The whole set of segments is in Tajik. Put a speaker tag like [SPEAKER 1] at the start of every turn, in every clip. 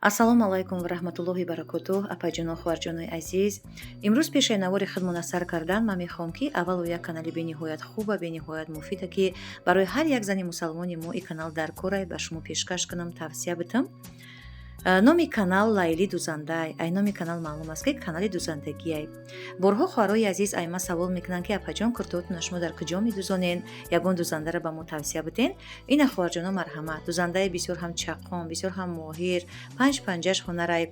[SPEAKER 1] Ассалому алайкум ва раҳматуллоҳи баракотуҳ, апаҷону хоҳарҷонои азиз. Имрӯз пешаи навори худмона сар кардан ман мехоҳам, ки аввалу як канали бениҳоят хуба, бениҳоят муфида, ки барои ҳар як зани мусалмони мо ин канал дар корай, ба шумо пешкаш кунам, тавсия битам. Номи канал Лайли Дузандай. Ай номи канал маълум аст, ки канали дузандагиай. Борҳо хоҳарои азиз ай ма савол мекунанд, ки апаҷон, куртаотона шумо дар куҷо медузонен, ягон дузандаро ба мо тавсия битен. Ина, хоҳарҷоно, марҳамат, дузандаи бисёр ҳам чаққон, бисёр ҳам моҳир, панҷ панҷаш ҳунарай,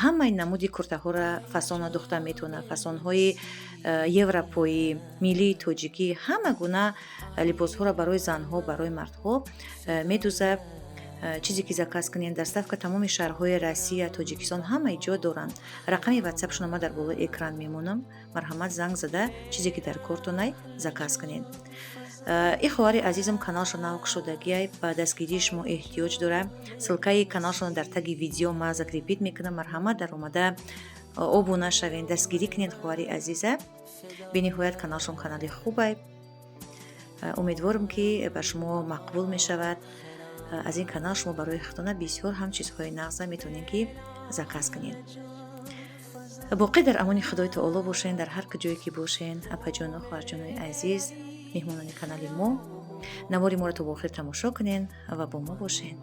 [SPEAKER 1] ҳамаи намуди куртаҳоро фасона духта метавонад, фасонҳои европоӣ, миллии тоҷикӣ, ҳама гуна либосҳоро барои занҳо, барои мардҳо медузад. Чизе ки заказ кунед, доставка тамоми шаҳрҳои Россия, Тоҷикистон, ҳамаи ҷо доранд. Рақами ватсапшона ма дар болои экран мемонам, марҳамат, занг зада, чизе ки дар кортонай, заказ кунед. И хоҳари азизам каналшо нав кушодагиай, ба дастгирии шумо эҳтиёҷ дорад. Ссылкаи каналшона дар таги видео ма закрепить мекунам, марҳамат, даромада обуна шавед, дастгирӣ кунед хоҳари азиза. Бениҳоят каналшон канали хубай, умедворам, ки ба шумо мақбул мешавад. Аз ин канал шумо барои худтона бисёр ҳам чизҳои нағза метавонед, ки заказ кунед. Боқӣ дар амони Худои Таоло бошен, дар ҳар куҷое ки бошен. Апаҷону хоҳарҷонои азиз, меҳмонони канали мо, навори моро то ба охир тамошо кунен ва бо мо бошен.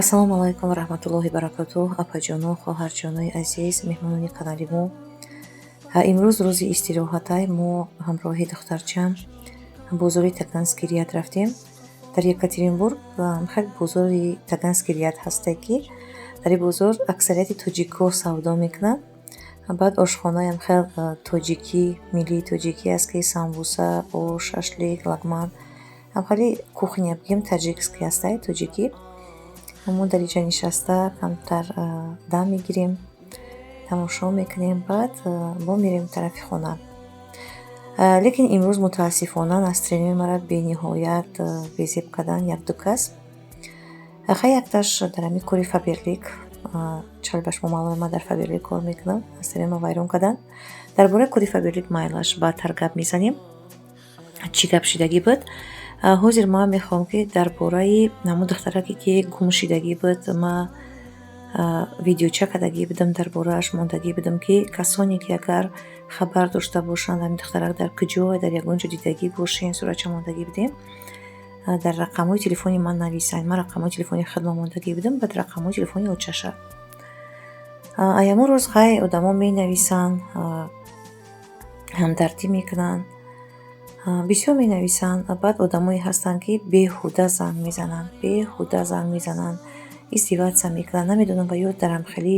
[SPEAKER 1] Ассалому алайкум ва раҳматуллоҳи баракатуҳ, апаҷону хоҳарҷонои азиз, меҳмонони канали мо. Имрӯз рӯзи истироҳатай, мо ҳамроҳи духтарчам бозори Таганский ряд рафтем. Дар Екатеринбург хеле бозори Таганский ряд ҳасте, ки дар ин бозор аксарияти тоҷикҳо савдо мекунанд. Баъд ошхонаям хеле тоҷикӣ, миллии тоҷикӣ аст, ки самбуса, ош, шашлик, лагман, хеле кухня, бигем, таджикский ҳастай, тоҷикӣ. Мо дар инҷа нишаста камтар дам мегирем, тамошо мекунем, баъд бо мерем тарафи хона. Лекин имрӯз, мутаассифона, настроенияи маро бениҳоят безеб кардан якду кас. Хай, якташ дар ҳамин кори Фаберлик, чӣ ба шумо маълуме, ман дар Фаберлик кор мекунам, настроенияи маро вайрон карданд. Дар бораи кори Фаберлик майлаш, баъдтар гап мезанем, чӣ гап шидагӣ буд. Ҳозир ман мехоҳам, ки дар бораи ҳамон духтараке, ки гум шидагӣ буд, ма видеоча кардагӣ будам, дар борааш мондагӣ будам, ки касоне ки агар хабар дошта бошанд, ҳамин духтарак дар куҷо, дар ягон ҷо дидагӣ бошен, суратча мондагӣ будем, дар рақамҳои телефони ман нависанд. Ман рақамҳои телефони худро мондагӣ будам, баъд рақамҳои телефони очаша. Ай ҳамон рӯз, хай, одамо менависанд, ҳамдардӣ мекунанд, бисёр менависанд. Баъд одамое ҳастанд, ки беҳуда занг мезананд, беҳуда занг мезананд, издеваться мекунанд. Намедонам, ба ё дар ҳамхелӣ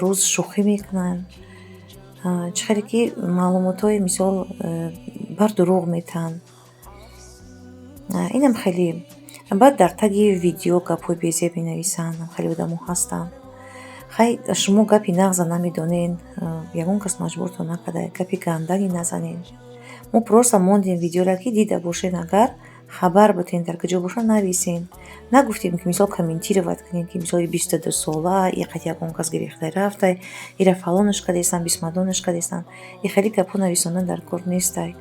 [SPEAKER 1] рӯз шӯхӣ мекунанд, чӣ хеле ки маълумотҳои, мисол, бар дурӯғ метаҳанд. Инам хеле. Баъд дар таги видео гапҳои безеб менависанд, хеле одамо ҳастанд. Хай, шумо гапи нағза намедонед, ягон кас маҷбуртон накарда, гапи гандаги назанед. Мо просто мондем видеоро, ки дида бошед, агар хабар бутен, дар куҷо бошад, нависен. Нагуфтем, ки, мисол, комментировать кунем, ки, мисол, 22 сола иқат ягон кас гирифта рафтай, ира фалонаш кардестанд, бисмадонаш кардестанд. И хеле гапҳо нависондан дар кор нестай.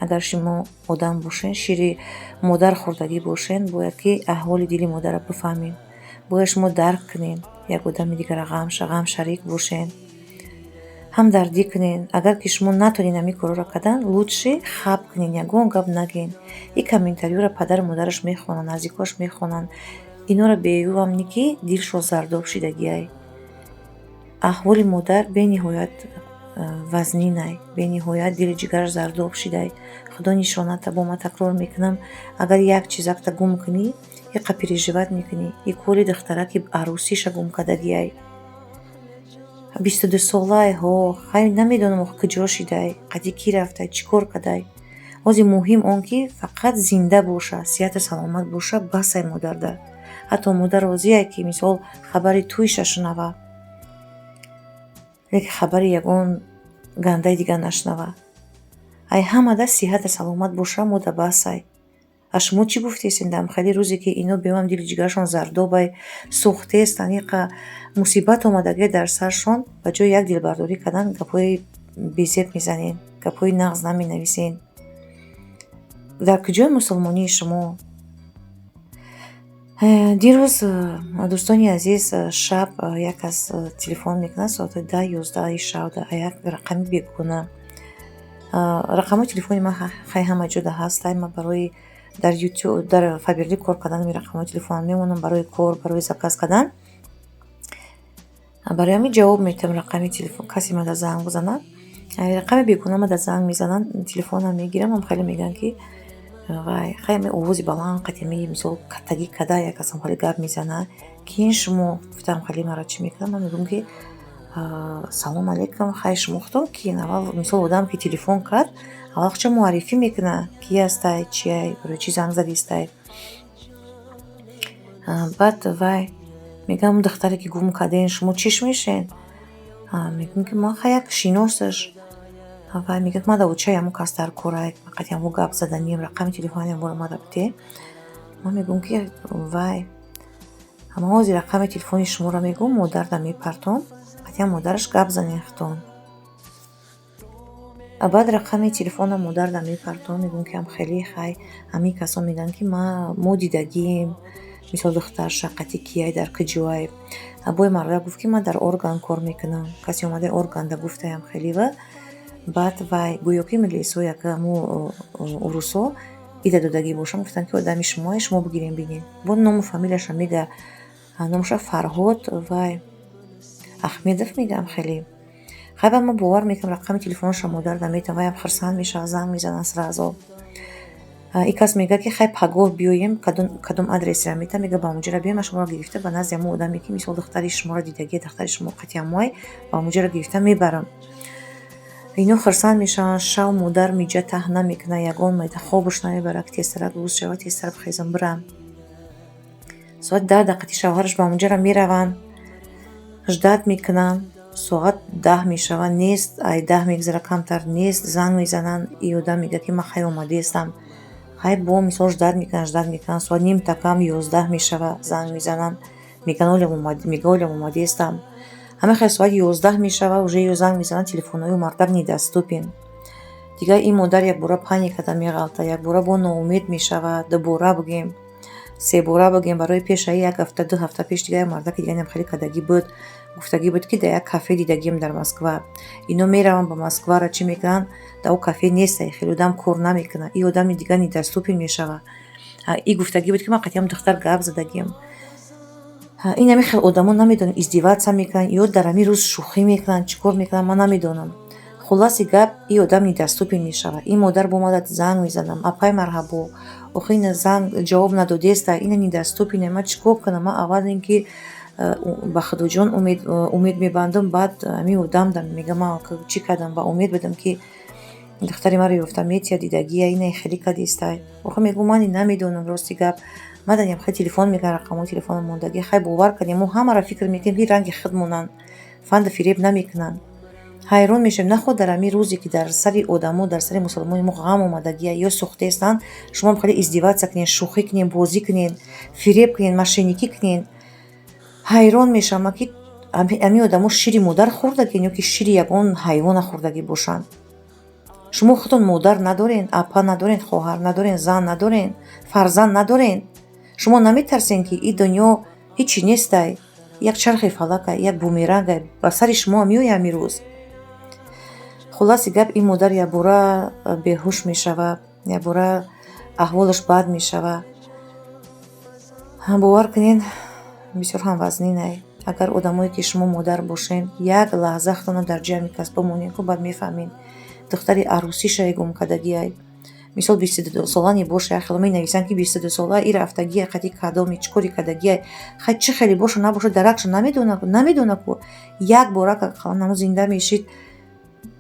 [SPEAKER 1] Агар шумо одам бошен, шири модар хӯрдагӣ бошен, бояд ки аҳволи дили модарро бифаҳмед. Бояд шумо дарк кунед як одами дигара, ғамша, ғамшарик бошен, ҳамдардӣ кунед. Агар ки шумо натонед ҳамин корҳоро кардан, лучше хаб кунед, ягон гап нагӯед. Ин комментариҳоро падару модараш мехонанд, наздикош мехонанд. Инора беюам ни, ки дилшон зардоб шидагиай. Аҳволи модар бениҳоят вазнинай, бениҳоят дили ҷигараш зардоб шидай. Худо нишоната, бо ман такрор мекунам, агар як чизакта гум кунӣ, иқа переживать мекунӣ. И коли духтараки арӯсиша гум кардагиай. 22 солай ҳо, хай, намедонам, куҷо шидай, қади кӣ рафтай, чӣ кор кардай. Ҳозир муҳим он, ки фақат зинда боша, сиҳату саломат боша, басай модарда. Ҳатто модар розие, ки, мисол, хабари тӯйша шунава, лекин хабари ягон гандаи дигар нашунава. Ай ҳамада сиҳату саломат боша, мода басай. А шумо чӣ гуфтесен дар хели рӯзе, ки ино беоям, дили ҷигарашон зардобай, сӯхтестанд, иқа мусибат омадагӣ дар саршон, ба ҷои як дилбардорӣ кардан гапҳои безеб мезанед, гапҳои нағз наменависед. Дар куҷои мусулмонии шумо? Дирӯз, дӯстони азиз, шаб як кас телефон мекунад соати 10-11-и шаб, як рақами бегуна. Рақамҳои телефони ман хай ҳама ҷода ҳастай. Ман барои дар Ютуб, дар Фаберлик кор кардан рақамҳои телефонам мемонам, барои кор, барои заказ кардан. Барои ҳамин ҷавоб медиҳам рақами телефон, касе мада занг бизанад. Рақами бегуна мада занг мезананд, телефонам мегирам, ам хеле мегӯянд, ки вай хай ами овози баланд қати, мисол, каттагӣ када, як касам хеле гап мезанад. «Киин шумо?» гуфтам. Хеле мара чӣ мекунад? Ман мегӯям, ки салом алейкум, хай шумо худтон киин? Аввал, мисол, одам ки телефон кард, аввал худшо муаррифӣ мекунад, ки ҳастай, чиай, барои чӣ занг задистай. Баъд вай мегӯям: «Духтаре ки гум кардем, шумо чиш мешен?» Мегӯям, ки ман хай як шиносаш. Вай мегӯяд: «Ман очаи ҳамон кас дар корай, қати ҳамон гап заданием, рақами телефони ҳамонро мада бидеҳ». Ман мегӯям, ки вай, ман ҳозир рақами телефони шуморо мегӯям, модарда мепартом, қати ҳам модараш гап занед худтон. Баъд рақами телефона модарда мепартом, мегӯям, ки ам хеле хай ҳамин касон мегӯянд, ки мо дидагием, мисол, духтарша қати кияй, дар куҷоай. Бой мардак гуфт, ки ман дар орган кор мекунам, касе омада органда гуфтаям хелива. Баъд вай гӯё ки милисо, як ҳамун урусо ида додагӣ бошанд, гуфтанд, ки одами шумое, шумо бигирем, бинед. Бо ному фамилияша мега, номаша Фарҳод вай Ахмедов мегӯям хеле. Хай, баъд ман бовар мекунам, рақами телефонаша модарда метавам, ваям хурсанд мешавад, занг мезанад сразу. И кас мегӯяд, ки хай, пагоҳ биёем, кадом адресера метавам, мега, ба онҷора биёем, ман шуморо гирифта ба назди ҳамон одаме, ки, мисол, духтари шуморо дидагия, духтари шумо қати ҳамоай, ба онҷора гирифта мебарам. Ино хурсанд мешаванд. Шав модар миҷа таҳ намекунад, ягон майда хобаш намебарад, ки тезтарак рӯз шавад, тезтар бихезам, бирам. Соати 10 дақиқати шавҳараш ба онҷора мераванд, ждать мекунанд, соат 10 мешавад, нест, ай 10 мегузара камтар, нест. Занг мезананд, и одам мегӯяд, ки ман хай омадаестам. Хай, бо мисол ждать мекунанд, ждать мекунанд, соат нимта кам 11 мешавад, занг мезананд, мегӯянд, мега, олям омадаестам. Ҳамин хел соати 11 мешавад, уже ё занг мезананд, телефонҳои мардак недоступен. Дигар ин модар якбора паникада меғалтад, якбора бо ноумед мешавад, дубора бигем, себора бигем. Барои пешаи як ҳафта, 2 ҳафта пеш дигар як мардаки дигариам хеле кардагӣ буд, гуфтагӣ буд, ки дар як кафе дидагием дар Москва. Ино мераванд ба Москвара, чӣ мекунанд? Дар о кафе нестай, хеле одам кор намекунад, и одами дигар недоступен мешавад. И гуфтагӣ буд, ки ман қатъиам духтар гап задагием. Ин ҳамин хел одамо, намедонам, издеваться мекунанд ё дар ҳамин рӯз шӯхӣ мекунанд, чӣ кор мекунанд, ман намедонам. Хулоси гап, и одам недоступен мешавад. Ин модар бо омада занг мезанам: «Апай, марҳабо, охи ина занг ҷавоб надодеста, ина недоступен е, ман чӣ кор кунам?» Ман аввал ин ки ба Худоҷон умед мебандам, баъд ҳамин одам мегӯям: «Ман чӣ кардам? Ба умед будам, ки духтари маро ёфта метия, дидагия, ина хеле кадистай». Охи мегӯм, ман намедонам, рости гап, маданям хай телефон мекунам, рақамҳои телефонам мондагӣ. Хай, бовар кардем, мо ҳамаро фикр мекунем, ки ранги худ монанд, фанду фиреб намекунанд. Ҳайрон мешавем, наход дар ҳамин рӯзе, ки дар сари одамо, дар сари мусулмони мо ғам омадагия ё сӯхтаестанд, шумоам хеле издеваться кунед, шӯхӣ кунед, бозӣ кунед, фиреб кунед, мошенникӣ кунед. Ҳайрон мешавам, ки ҳамин одамо шири модар хӯрдагиен ё ки шири ягон ҳайвона хӯрдагӣ бошанд. Шумо худтон модар надорен, апа надорен, хоҳар надорен, зан надорен, фарзанд надорен? Шумо наметарсен, ки ин дунё ҳичи нестай, як чархи фалакай, як бумерангай, ба сари шумо меояд ҳамин рӯз? Хулоси гап, ин модар якбора беҳуш мешавад, якбора аҳволаш бад мешавад. Бовар кунед, бисёр ҳам вазнинай. Агар одамое, ки шумо модар бошен, як лаҳза худтонро дар ҷои ҳамин кас бимонед, ку баъд мефаҳмед. Духтари арӯсишае гум кардагиай, мисол, 22 сола небоша. Як хело менависанд, ки 22 сола и рафтагиай, қати кадоми, чӣ кори кардагиай. Хай, чӣ хеле боша набоша, даракша намедона ку. Як бора ақаллан ҳамун зинда мешид,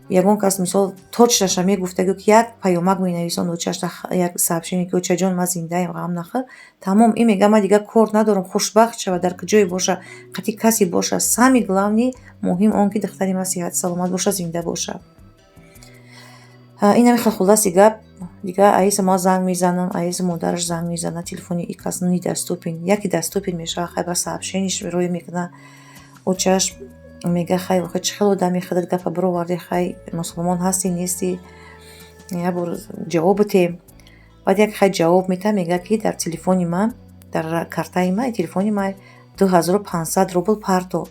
[SPEAKER 1] ягон кас, мисол, точно ша мегуфтагӣ, ки як паёмак менависон очашта, як сообщение, ки «Очаҷон, ман зиндаем, ғам нахӯр», тамом. Ин мега: «Ман дигар кор надорам, хушбахт шава, дар куҷое боша, қати касе боша, самый главный, муҳим он ки духтари ман сиҳату саломат боша, зинда боша». Ин ҳамин хел. Хулоси гап, дигар аиса ман занг мезанам, аиса модараш занг мезанад, телефони и кас недоступен, яке доступен мешавад. Хай, ба сообщение ш рӯй мекунад, очаш мега: «Хай, охи чӣ хел одами, худат гапа бировардӣ, хай, мусулмон ҳастӣ, нестӣ, як бор ҷавоб бите». Баъд як хай ҷавоб метаҳад, мегӯяд, ки дар телефони ман Дар картаи май, телефони май 2500 рубл парто.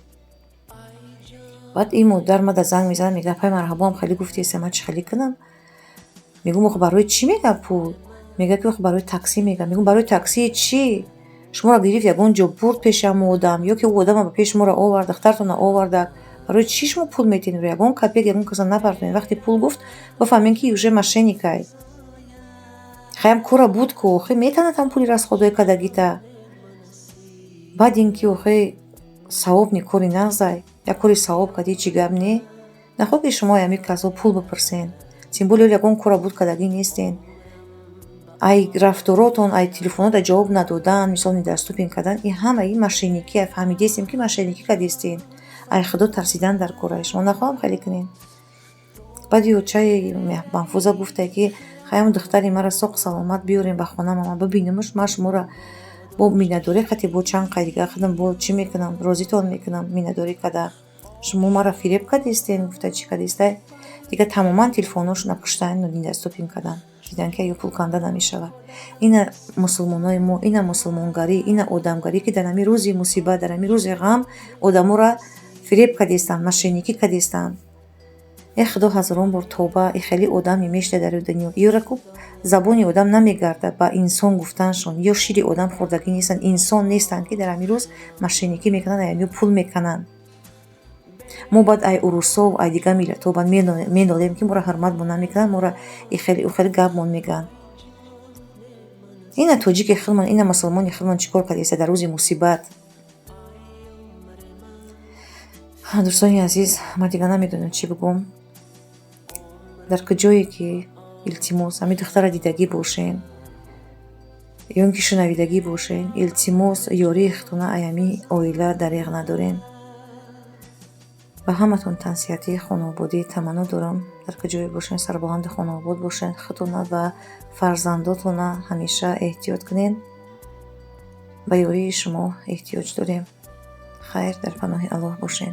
[SPEAKER 1] Баъд ин модар мада занг мезанад, мега: «Апай, марҳабоам, хеле гуфтеста, ман чӣ хеле кунам?» Мегӯм: «Охи, барои чӣ?» Мега пул. Мега ки охи, барои таксӣ мега. Мегӯм: «Барои таксии чӣ? Шуморо гирифт, ягон ҷо бурд пеши ҳамон одам, ё ки ӯ одама ба пеши моро овард, духтартонро оварда, барои чӣ шумо пул метиҳед? Ягон копейка ягон каса напартонед. Вақте пул гуфт, бифаҳмем, ки уже мошенникай. Хаям кора буд ку, охи, метавонад ҳам пули расходҳои кардагита. Баъд ин ки, охи, савоб ни, кори нағзай, як кори савоб кардӣ, чӣ гап не? Нахоҳ ки шумо ами касо пул бипурсен, тем более ягон кора буд кардагӣ нестен. Ай рафторотон, ай телефонода ҷавоб надодан, мисол, недоступен кардан, ин ҳамаи мошенникӣ. Фаҳмидестем, ки мошенникӣ кардестен. Ай Худо тарсидан дар кора, шумо нахоҳам хеле кунед». Баъд ёчаи Маҳфуза гуфта, ки хаям духтари мара соқ саломат биёрем ба хона, ман бибинамаш, ман шуморо бо миннатдорӣ қати бо чанд қай дига худам бо чӣ мекунам, розитон мекунам, миннатдорӣ када. Шумо мара фиреб кардестен, гуфта, чӣ кардестай. Дига тамоман телефонҳошона пуштан, недоступен кардан. Дидан, ки ё пул канда намешавад. Ина мусулмонои мо, ина мусулмонгарӣ, ина одамгарӣ, ки дар ҳамин рӯзи мусибат, дар ҳамин рӯзи ғам одаморо фиреб кардестанд, мошенникӣ кардестанд. Э Худо, ҳазорон бор тавба, и хеле одам мешта дар дунё. Ёра ку забони одам намегардад ба инсон гуфтаншон, ё шири одам хӯрдагӣ нестанд, инсон нестанд, ки дар ҳамин рӯз мошенникӣ мекунанд, ай пул мекананд. Мо баъд ай урусов, ай дигар миллатҳо баъд менолем, ки моро ҳурматмон намекунанд, моро ихеле ухеле гапмон мегӯянд. Ина тоҷики худмон, ина мусулмони худмон чӣ кор кардеста дар рӯзи мусибат. Дӯстони азиз, ман дигар намедонам, чӣ бигӯм. Дар куҷое ки, илтимос, ҳамин духтара дидагӣ бошен ё ин ки шунавидагӣ бошен, илтимос, ёрии худтона ай ҳамин оила дареғ надорен. Ба ҳаматон тансиҳатии хонаободӣ таманно дорам. Дар куҷое бошен, сарбаланди хонаобод бошен. Худтона ва фарзандотона ҳамеша эҳтиёт кунед. Ба ёрии шумо эҳтиёҷ дорем. Хайр, дар паноҳи Аллоҳ бошен.